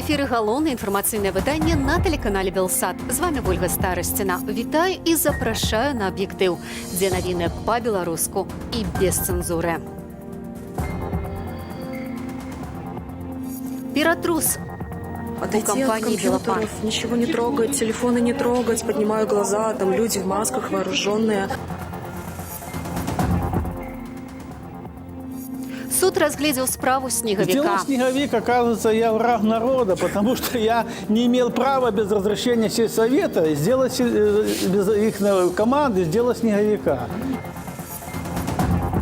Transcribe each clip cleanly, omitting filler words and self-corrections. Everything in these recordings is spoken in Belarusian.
Эфіры галоўнае інфармацыйнае выданне на тэлеканале «Белсат». З вамі Вольга Старасціна. Вітаю і запрашаю на «Аб'ектыў», дзе навіны па-беларуску і без цэнзуры. Ператрус у Отойти от кампаніі «Белапан». компьютеров, ничего не трогать, телефоны не трогать, поднимаю глаза, там люди в масках, вооруженные. Суд разгледзеў справу Сделал снегавіка. снеговик, оказывается, я враг народа, потому что я не имел права без разрешения сельсовета сделать, без их команды сделать снеговика.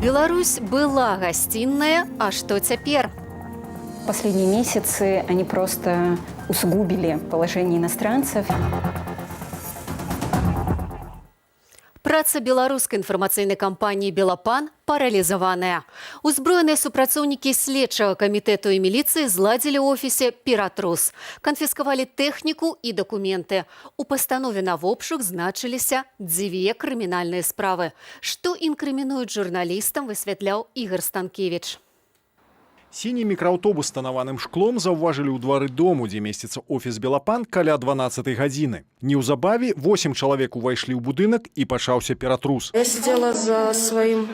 Беларусь была гасцінная, а што цяпер? Последние месяцы они просто усугубили положение иностранцев. Праца беларускай інфармацыйнай кампаніі «Белапан» паралізаваная. Узброеныя супрацоўнікі следчага камітэту і міліцыі зладзілі ў офісе ператрус. Канфіскавалі тэхніку і дакументы. У пастанове на вобшук значыліся дзве крымінальныя справы. Што інкрымінуюць журналістам, высвятляў Ігар Станкевіч. Сіні мікрааўтобус з танаваным шклом заўважылі ў двары дому, дзе месціцца офіс «Белапан», каля 12 гадзіны. Неўзабаве 8 чалавек увайшлі ў будынак, і пачаўся ператрус. Я сидела за своим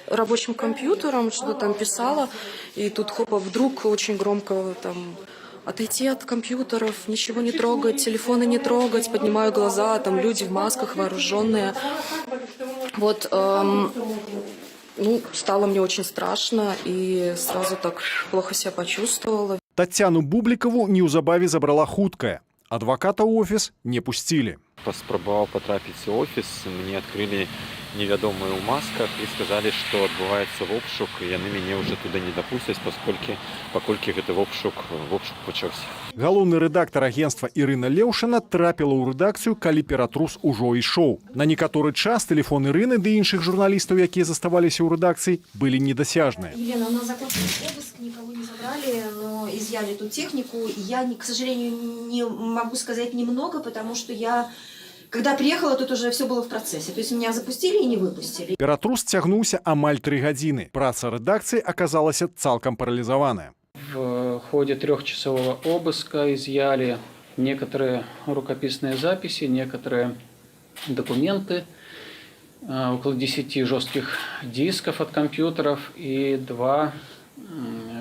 рабочим компьютером, что-то там писала, и тут хопа, вдруг очень громко там: отойти от компьютеров, ничего не трогать, телефоны не трогать, поднимаю глаза, там люди в масках, вооруженные. Вот, ну, стало мне очень страшно, и сразу так плохо себя почувствовала. Таццяну Бублікаву неўзабаве забрала хуткая. Адваката ў офіс не пусцілі. Паспрабаваў патрапіць у офіс, мне адкрылі невядомыя ў масках і сказалі, што адбываецца вобшук, і яны мяне ўжо туды не дапусцяць, паколькі паколькі гэты вобшук пачаўся. Галоўны рэдактар агенцтва Ірына Леўшына трапіла ў рэдакцыю, калі ператрус ужо ішоў. На некаторы час тэлефон Ірыны ды іншых журналістаў, якія заставаліся ў рэдакцыі, былі недасяжныя. Елена, у нас закончился обыск, никого не забрали, но изъяли ту технику. И я, к сожалению, не могу сказать немного, потому что я, когда приехала, тут уже все было в процессе. То есть меня запустили и не выпустили. Ператрус цягнуўся амаль 3 гадзіны. Праца рэдакцыі аказалася цалкам паралізаваная. В ходе трехчасового обыска изъяли некоторые рукописные записи, некоторые документы, около 10 жестких дисков от компьютеров и два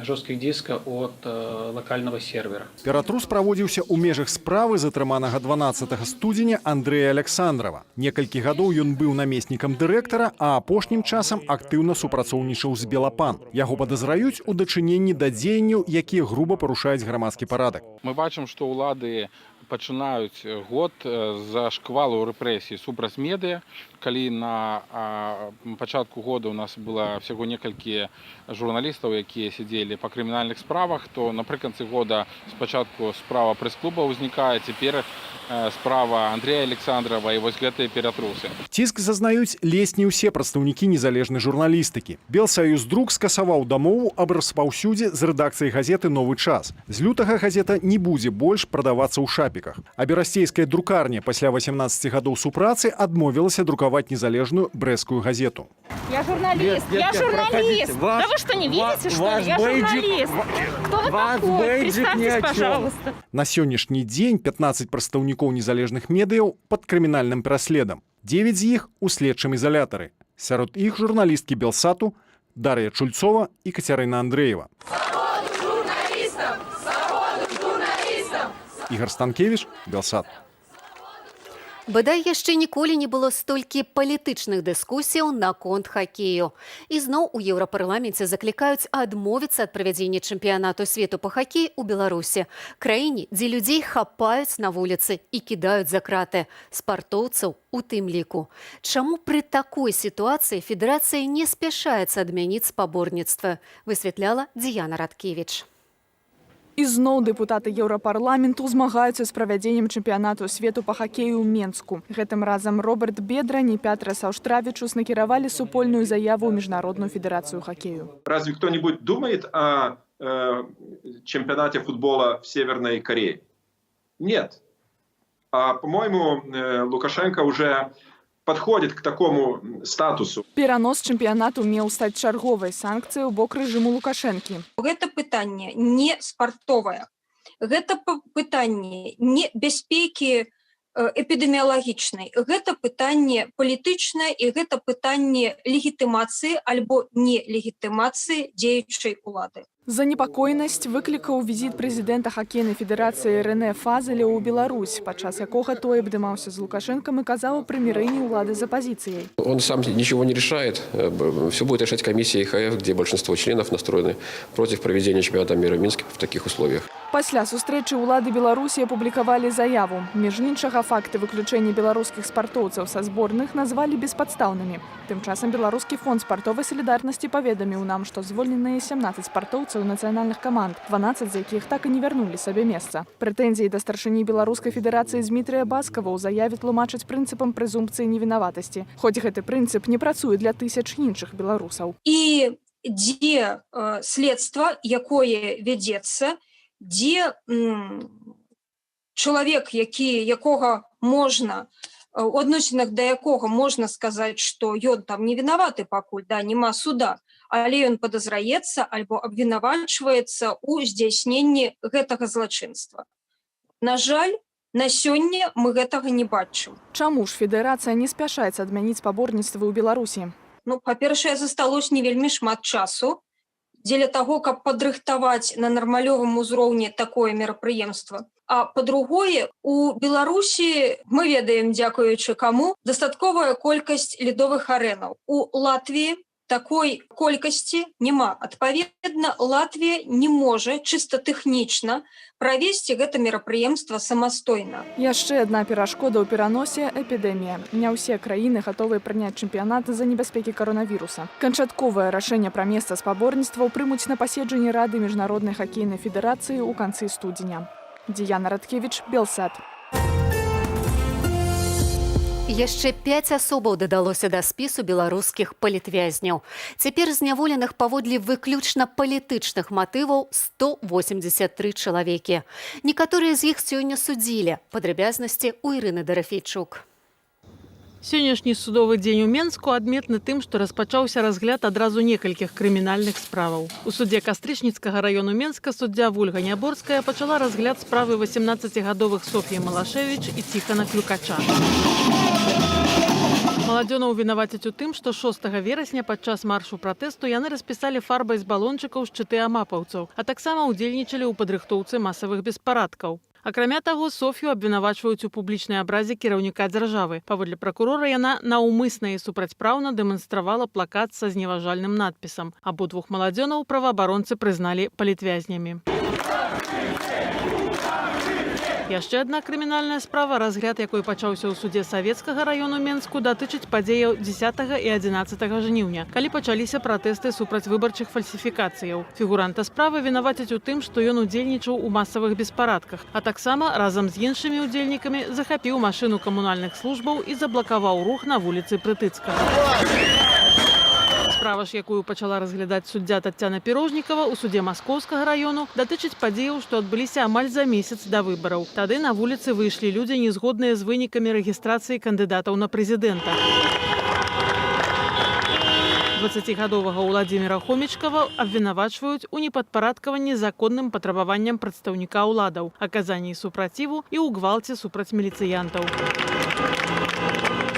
жестких диска от локального сервера. Ператрус праводзіўся ў межах справы затрыманага 12 студзеня Андрэя Аляксандрава. Некалькі гадоў ён быў намеснікам дырэктара, а апошнім часам актыўна супрацоўнічаў з «Белапан». Яго падазраюць у дачыненні да дзеянняў, якія груба парушаюць грамадскі парадак. Мы бачым, што ўлады пачынаюць год з-за шквалу рэпрэсій супраць медыа. Калі на пачатку года у нас было всяго некалькі журналістаў, якія сядзелі па крымінальных справах, то напрыканцы года спачатку справа прэс-клуба ўзнікае, цяпер справа Андрэя Аляксандрава і вось гэтыя ператрусы. Ціск зазнаюць ледзь не ўсе прадстаўнікі незалежнай журналістыкі. «Белсаюздрук» скасаваў дамову аб распаўсюдзе з рэдакцыяй газеты «Новы час». З лютага газета не будзе больш прадавацца ў шапіках. А берасцейская друкарня пасля 18 гадоў супрацы адмовілася друкаваць незалежную брэсцкую газету. Я журналист, Нет, нет, я нет, журналист. проходите. Да вы что, не видите, что ли? Ваш Я бейджик- журналист. Кто вы ваш такой? бейджик ни Представьтесь, о чем. пожалуйста. На сённяшні дзень 15 прадстаўнікоў незалежных медыяў пад крымінальным праследам. 9 з іх у следчым ізалятары. Сярод іх журналісткі «Белсату» Дар'я Чульцова і Кацярына Андрэева. Ігар Станкевіч, «Белсат». Бадай, яшчэ ніколі не было столькі палітычных дыскусіяў наконт хакею. Ізноў у Еўрапарламенце заклікаюць адмовіцца ад правядзення чэмпіянату свету па хакеі ў Беларусі, краіне, дзе людзей хапаюць на вуліцы і кідаюць за краты, спартоўцаў у тым ліку. Чаму пры такой сітуацыі федэрацыя не спяшаецца адмяніць спаборніцтва, высвятляла Дзіяна Радкевіч. Ізноў дэпутаты Еўрапарламенту змагаюцца з правядзеннем чэмпіянату свету па хакею ў Менску. Гэтым разам Роберт Бедрань і Пятрас Аўштравічус накіравалі супольную заяву ў Міжнародную федэрацыю хакею. Разве кто-нибудь думает о чемпионате футбола в Северной Корее? Нет. А, по-моему, Лукашенко уже подходит к такому статусу. Перанос чэмпіянату меў стаць чарговай санкцыяй у бок рэжыму Лукашэнкі. Гэта пытанне не спартовае. Гэта пытанне не бяспекі эпідэміялагічнай, гэта пытанне палітычнае і гэта пытанне легітымацыі альбо нелегітымацыі дзеючай улады. Занепакоенасць выклікаў візіт прэзідэнта хакейнай федэрацыі Рэнэ Фазеля ў Беларусь, падчас якога той абдымаўся з Лукашэнкам і казаў аб прымірэнні ўлады з апазіцыяй. Он сам ничего не решает. Все будет решать комиссия ИХФ, где большинство членов настроены против проведения чемпионата мира в Минске в таких условиях. Пасля сустрэчы ўлады Беларусі апублікавалі заяву. Між іншага, факты выключэння беларускіх спартоўцаў са зборных назвалі беспадстаўнымі. Тым часам Беларускі фонд спартовай салідарнасці паведаміў нам, што звольненыя 17 спартоўцаў нацыянальных каманд, 12 з якіх так і не вярнулі сабе месца. Прэтэнзіі да старшыні Беларускай федэрацыі Змітрыя Баскава ў заяве тлумачаць прынцыпам прэзумпцыі невінаватасці. Хоць гэты прынцып не працуе для тысяч іншых беларусаў. І дзе следства, якое вядзецца, дзе чалавек, які якога можна, у адносінах да якога можна сказаць, што ён там не вінаваты пакуль, да, няма суда, але ён падазраецца альбо абвінавачваецца ў здзяйсненні гэтага злачынства. На жаль, на сёння мы гэтага не бачым. Чаму ж федэрацыя не спяшаецца адмяніць спаборніцтвы ў Беларусі? Ну, па-першае, засталось не вельмі шмат часу дзеля таго, каб падрыхтаваць на нармалёвым узроўні такое мерапрыемства. А па-другое, у Беларусі, мы ведаем, дзякуючы каму, дастатковая колькасць ледовых арэнаў. У Латвіі такой колькасці няма. Адпаведна, Латвія не можа чыста тэхнічна правесці гэта мерапрыемства самастойна. Яшчэ адна перашкода ў пераносе — эпідэмія. Не ўсе краіны гатовыя прыняць чэмпіянат з-за небяспекі каронавіруса. Канчатковае рашэнне пра месца спаборніцтваў прымуць на паседжанні Рады міжнароднай хакейнай федэрацыі ў канцы студзеня. Діяна Радкевіч, Белсат. Яшчэ пяць асобаў дадалося да спісу беларускіх палітвязняў. Цяпер зняволеных паводле выключна палітычных матываў 183 чалавекі. Некаторыя з іх сёння судзілі. Падрабязнасці ў Ірыны Дарафейчук. Сённяшні судовы дзень у Менску адметны тым, што распачаўся разгляд адразу некалькіх крымінальных справаў. У судзе Кастрычніцкага раёну Менска суддзя Вольга Няборская пачала разгляд справы 18-гадовых Соф'і Малашевіч і Ціхана Клюкача. Маладзёнаў вінавацяць у тым, што 6 верасня падчас маршу пратэсту яны распісалі фарбай з балончыкаў шчыты амапаўцаў, а таксама ўдзельнічалі ў падрыхтоўцы масавых беспарадкаў. Акрамя таго, Соф'ю абвінавачваюць у публічнай абразе кіраўніка дзяржавы. Паводле пракурора, яна наўмысна і супрацьпраўна дэманстравала плакат са зневажальным надпісам. Абодвух маладзёнаў праваабаронцы прызналі палітвязнямі. Яшчэ адна крымінальная справа, разгляд якой пачаўся ў судзе Савецкага раёну Менску, датычыць падзеяў 10 і 11 жніўня, калі пачаліся пратэсты супраць выбарчых фальсіфікацыяў. Фігуранта справы вінавацяць у тым, што ён удзельнічаў у масавых беспарадках, а таксама разам з іншымі удзельнікамі захапіў машыну камунальных службаў і заблакаваў рух на вуліцы Прытыцкага. Справа ж, якую пачала разглядаць суддзя Таццяна Пірожнікава ў судзе Маскоўскага раёну, датычыць падзеяў, што адбыліся амаль за месяц да выбараў. Тады на вуліцы выйшлі людзі, не згодныя з вынікамі рэгістрацыі кандыдатаў на прэзідэнта. 20-гадовага Уладзіміра Хомічкава абвінавачваюць у непадпарадкаванні законным патрабаванням прадстаўніка ўладаў, аказанні супраціву і ў гвалце супраць міліцыянтаў.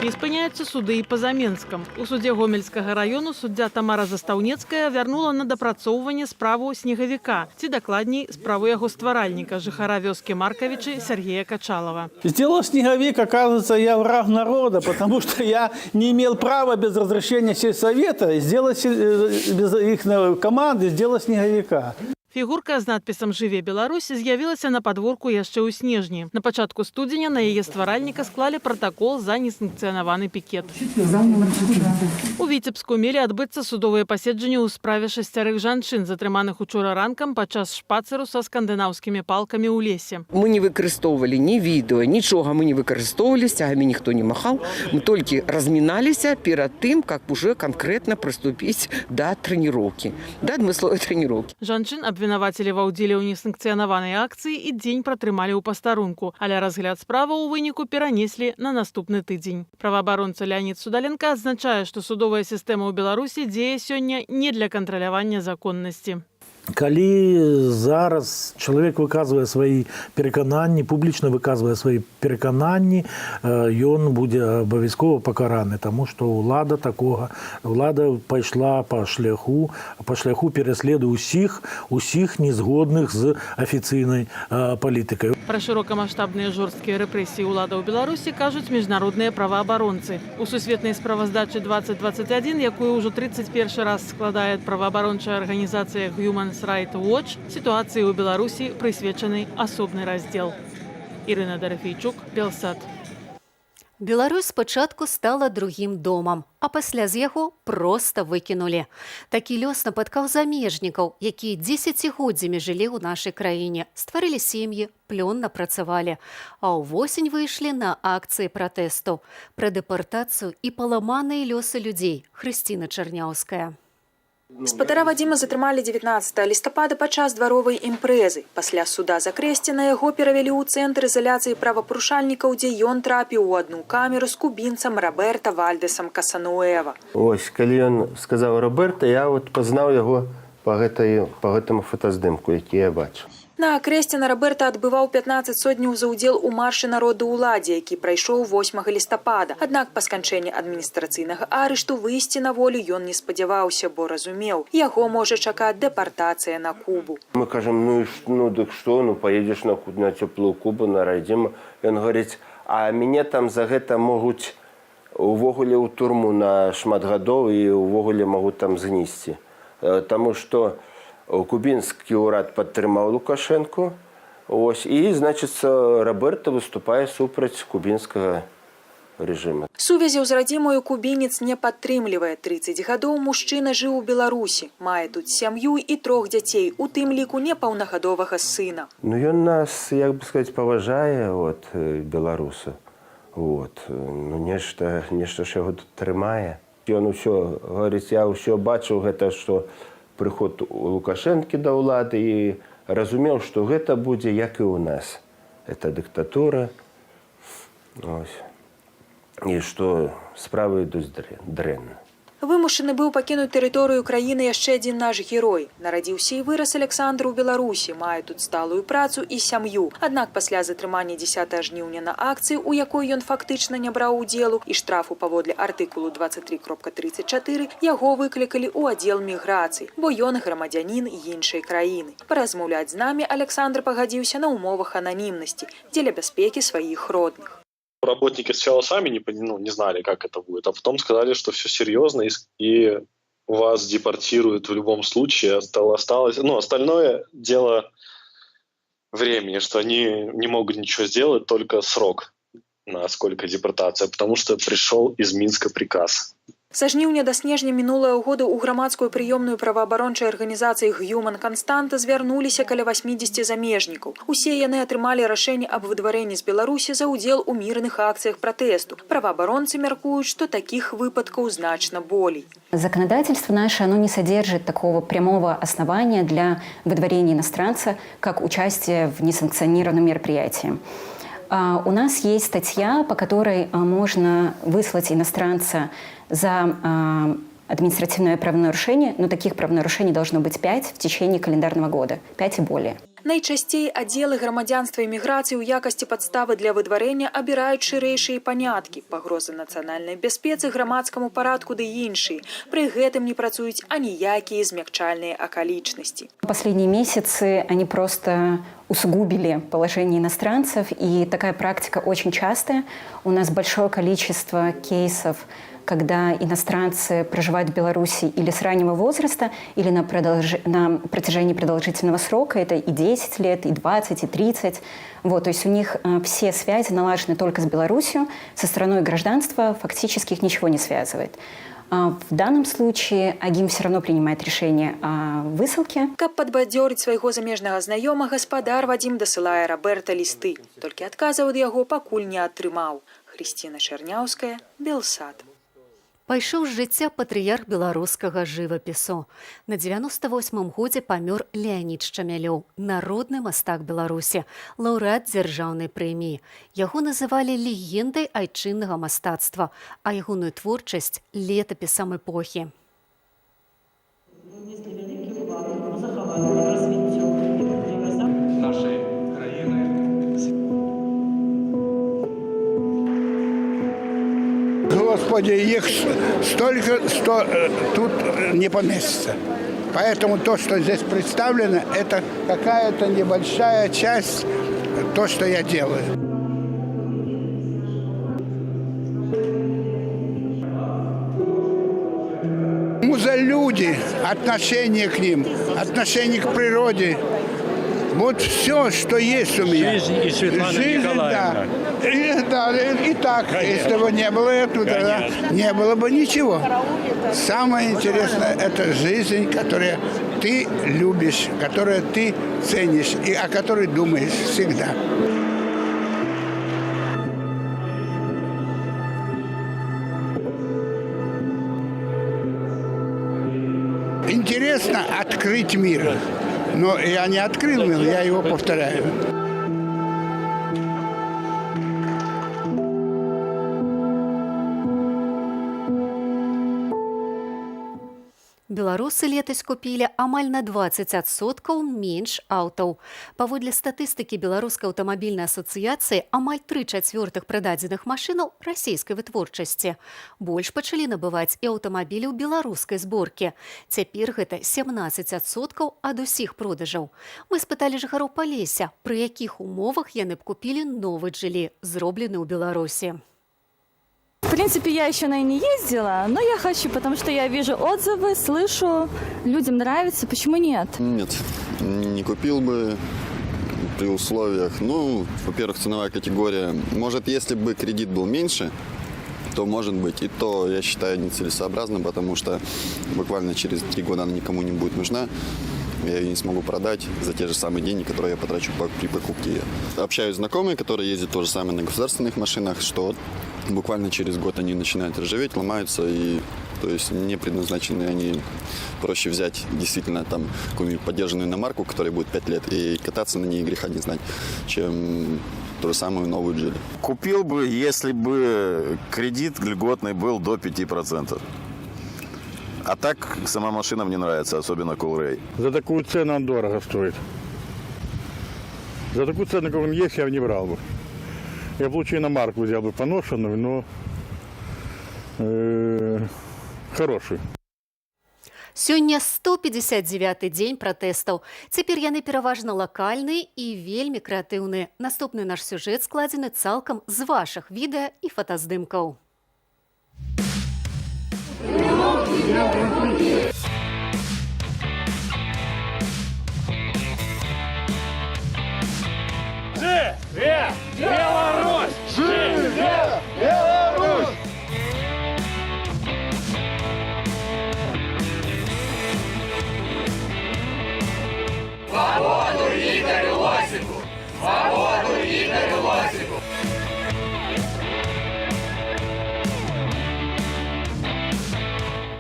Не спыняюцца суды і па-за Менскам. У судзе Гомельскага раёну суддзя Тамара Застаўнецкая вярнула на дапрацоўванне справу снегавіка, ці дакладней, справу яго стваральніка, жыхара вёскі Маркавічы Сяргея Качалава. Сделал снеговик, оказывается, я враг народа, потому что я не имел права без разрешения сельсовета сделать, без их команды сделать снеговика. Фігурка з надпісам «Жыве Беларусь» з'явілася на падворку яшчэ ў снежні. На пачатку студзеня на яе стваральніка склалі пратакол за несанкцыянаваны пікет. У Віцебску мелі адбыцца судовыя паседжанні ў справе шасцярых жанчын, затрыманых учора ранкам падчас шпацыру са скандынаўскімі палкамі ў лесе. Мы не выкарыстоўвалі ні відэо, нічога мы не выкарыстоўвалі, сцягамі ніхто не махаў. Мы толькі разміналіся перад тым, как уже канкрэтна прыступіць да трэніроўкі, да адмысловай трэніроўкі. Жанчын абвінавацілі ва ўдзеле ў несанкцыянаванай акцыі і дзень пратрымалі ў пастарунку, але разгляд справы ў выніку перанеслі на наступны тыдзень. Праваабаронца Леанід Судаленка адзначае, што судовая сістэма ў Беларусі дзее сёння не для кантралявання законнасці. Калі зараз чалавек выказвае свае перакананні, публічна выказвае свае перакананні, ён будзе абавязкова пакараны, таму што ўлада такога ўлада пайшла па шляху пераследу усіх незгодных з афіцыйнай палітыкай. Пра шырокамасштабныя жорсткія рэпрэсіі ўладаў Беларусі кажуць міжнародныя праваабаронцы. У сусветнай справаздачы 2021, якую ўжо 31 раз складае праваабарончая арганізацыя Human Rights Watch, сітуацыі ў Беларусі прысвечаны асобны раздзел. Ірына Дарафейчук, Белсат. Беларусь спачатку стала другім домам, а пасля з яго проста выкінулі. Такі лёс напаткаў замежнікаў, якія дзесяцігоддзямі жылі ў нашай краіне, стварылі сем'і, плённа працавалі, а ўвосень выйшлі на акцыі пратэсту. Пра дэпартацыю і паламаныя лёсы людзей Хрысціна Чарняўская. Спадара Вадзіма затрымалі 19 лістапада падчас дваровай імпрэзы. Пасля суда з Акрэсціна яго перавялі ў цэнтр ізаляцыі правапарушальнікаў, дзе ён трапіў у адну камеру з кубінцам Раберта Вальдэсам Касануэва. Ось, калі ён сказаў «Роберта», я вот пазнаў яго па гэтаму фотаздымку, які я бачу. На Акрэсціна Раберта адбываў 15 содняў за ўдзел у маршы «Народу ўладзе», які прайшоў 8 лістапада. Аднак па сканчэнні адміністрацыйнага арышту выйсці на волю ён не спадзяваўся, бо разумеў, яго можа чакаць дэпартацыя на Кубу. Мы кажам: «Ну, і ну дык што, ну поедешь на цёплую Кубу, на радзіму». Ён говорит: «А мяне там за гэта могуць увогуле ў турму на шмат гадоў і увогуле могуць там згнісці». Таму што кубінскі ўрад падтрымаў Лукашэнку. Ось, і, значыцца, Роберта выступае супраць кубінскага рэжыма. Сувязяў з радзімаю кубінец не падтрымлівае. 30 гадоў мужчына жыў у Беларусі, мае тут сям'ю і трох дзяцей, у тым ліку непаўнагадовага сына. Ну, ён нас, як бы сказать, паважае, вот, беларуса. Вот. Ну, нешта ж яго тут трымае. Ён усё, говорит, я ўсё бачыў гэта, што прыход Лукашэнкі да ўлады, і разумеў, што гэта будзе як і ў нас. Это дыктатура. Ось. І што справы ідуць дрэнна. Вымушаны быў пакінуць тэрыторыю краіны яшчэ адзін наш герой. Нарадзіўся і вырас Аляксандр у Беларусі, мае тут сталую працу і сям'ю. Аднак пасля затрымання 10 жніўня на акцыі, у якой ён фактычна не браў удзелу, і штрафу паводле артыкулу 23.34 яго выклікалі ў аддзел міграцыі, бо ён грамадзянін іншай краіны. Паразмаўляць з намі Аляксандр пагадзіўся на ўмовах ананімнасці дзеля бяспекі сваіх родных. Работники сначала сами не, ну, не знали, как это будет, а потом сказали, что все серьезно и вас депортируют в любом случае. Осталось, ну, остальное дело времени, что они не могут ничего сделать, только срок, на сколько депортация, потому что пришел из Минска приказ. Са жніўня да снежня мінулага года ў грамадскую прыёмную праваабарончай арганізацыі «Г'юман Канстанта» звярнуліся каля 80 замежнікаў. Усе яны атрымалі рашэнне аб выдварэнні з Беларусі за ўдзел у мірных акцыях пратэсту. Праваабаронцы мяркуюць, што такіх выпадкаў значна болей. Законодательство наше, оно не содержит такого прямого основания для выдворения иностранца, как участие в несанкционированном мероприятии. У нас есть статья, по которой можно выслать иностранца за административное правонарушение, но таких правонарушений должно быть пять в течение календарного года, пять и более. Найчасцей аддзелы грамадзянства і міграцыі ў якасці падставы для выдварэння абіраюць шырэйшыя паняткі: пагрозы нацыянальнай бяспецы, грамадскаму парадку ды іншыя. Пры гэтым не працуюць аніякія змякчальныя акалічнасці. Последние месяцы они просто усугубили положение иностранцев, и такая практика очень частая. У нас большое количество кейсов, когда иностранцы проживают в Беларуси или с раннего возраста, или на протяжении продолжительного срока, это и 10 лет, и 20, и 30. Вот, то есть у них все связи налажены только с Беларусью, со страной гражданства фактически их ничего не связывает. В данном случае АГИМ все равно принимает решение о высылке. Каб падбадзёрыць свайго замежнага знаёмага, спадар Вадзім дасылае Раберта лісты. Толькі адказаў ад яго пакуль не атрымаў. Хрысціна Чарняўская, Белсат. Пайшоў з жыцця патрыярх беларускага жывапісу. На 98 годзе памёр Леанід Шчамялёў, народны мастак Беларусі, лаўрэат дзяржаўнай прэміі. Яго называлі легендай айчыннага мастацтва, а ягоную творчасць — летапісам эпохі. Нашай краіны. Господи, их столько, что тут не поместится. Поэтому то, что здесь представлено, это какая-то небольшая часть то, что я делаю. Муза люди, отношение к ним, отношение к природе. Вот все, что есть у меня. Жизнь и Светлана Жизнь, Николаевна. Да. И, да, и так, Конечно. Если бы не было этого, тогда Конечно. не было бы ничего. Самое интересное – это жизнь, которую ты любишь, которую ты ценишь и о которой думаешь всегда. Интересно открыть мир. Но я не открыл мир, я его повторяю. Беларусы летась купілі амаль на 20% менш аўтаў. Паводле статыстыкі Беларускай аўтамабільнай асацыяцыі, амаль 3/4 прададзеных машынаў расійскай вытворчасці. Больш пачалі набываць і аўтамабілі ў беларускай зборкі. Цяпер гэта 17% ад усіх продажаў. Мы спыталі жыхароў Палесся, пры якіх умовах яны б купілі новы «Джылі», зроблены ў Беларусі. В принципе, я еще на ней не ездила, но я хочу, потому что я вижу отзывы, слышу, людям нравится, почему нет? Нет, не купил бы при условиях, ну, во-первых, ценовая категория. Может, если бы кредит был меньше, то, может быть, и то, я считаю, нецелесообразно, потому что буквально через 3 года она никому не будет нужна. Я ее не смогу продать за те же самые деньги, которые я потрачу при покупке ее. Общаюсь с знакомыми, которые ездят то же самое на государственных машинах, что буквально через год они начинают ржаветь, ломаются, и то есть не предназначены они. Проще взять действительно там какую-нибудь поддержанную иномарку, которая будет 5 лет, и кататься на ней греха не знать, чем ту же самую новую Джили. Купил бы, если бы кредит льготный был до 5%. А так сама машина мне нравится, особенно Coolray. За такую цену он дорого стоит. За такую цену, как он есть, я бы не брал бы. Я бы лучше иномарку взял бы поношенную, но хорошую. Сёння 159 дзень пратэстаў. Цяпер яны пераважна лакальныя і вельмі крэатыўныя. Наступны наш сюжэт складзены цалкам з вашых відэа і фотаздымкаў. Жыве Беларусь! Жыве Беларусь! Свободу Игорю Лосику! Свободу Игорю Лосику!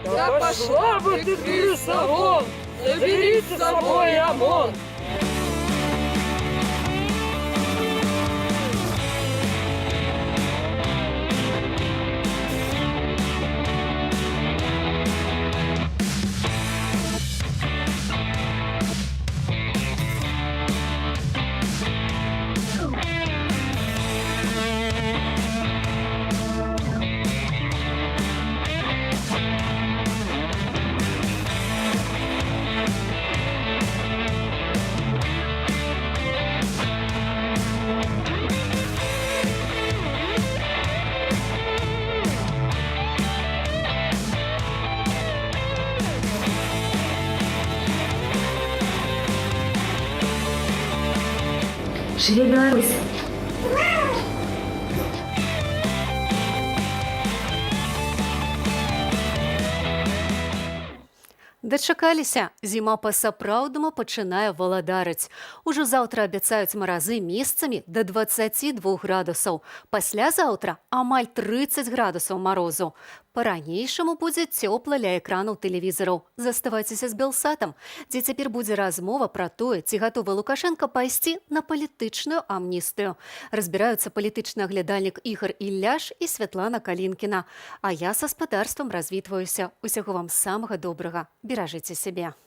Да пошла бы ты к лесовом! Забери с собой ОМОН! Жыве Беларусь! Дачакаліся, зіма па-сапраўднаму пачынае валадарыць. Ужо заўтра абяцаюць маразы месцамі да 22 градусаў. Паслязаўтра амаль 30 градусаў марозу. Па-ранейшаму будзе цёпла ля экранаў тэлевізараў. Заставайцеся з Белсатам, дзе цяпер будзе размова пра тое, ці гатовы Лукашэнка пайсці на палітычную амністыю. Разбіраюцца палітычны аглядальнік Ігар Ілляш і Святлана Калінкіна. А я са спадарствам развітваюся. Усяго вам самага добрага. Беражыце сябе.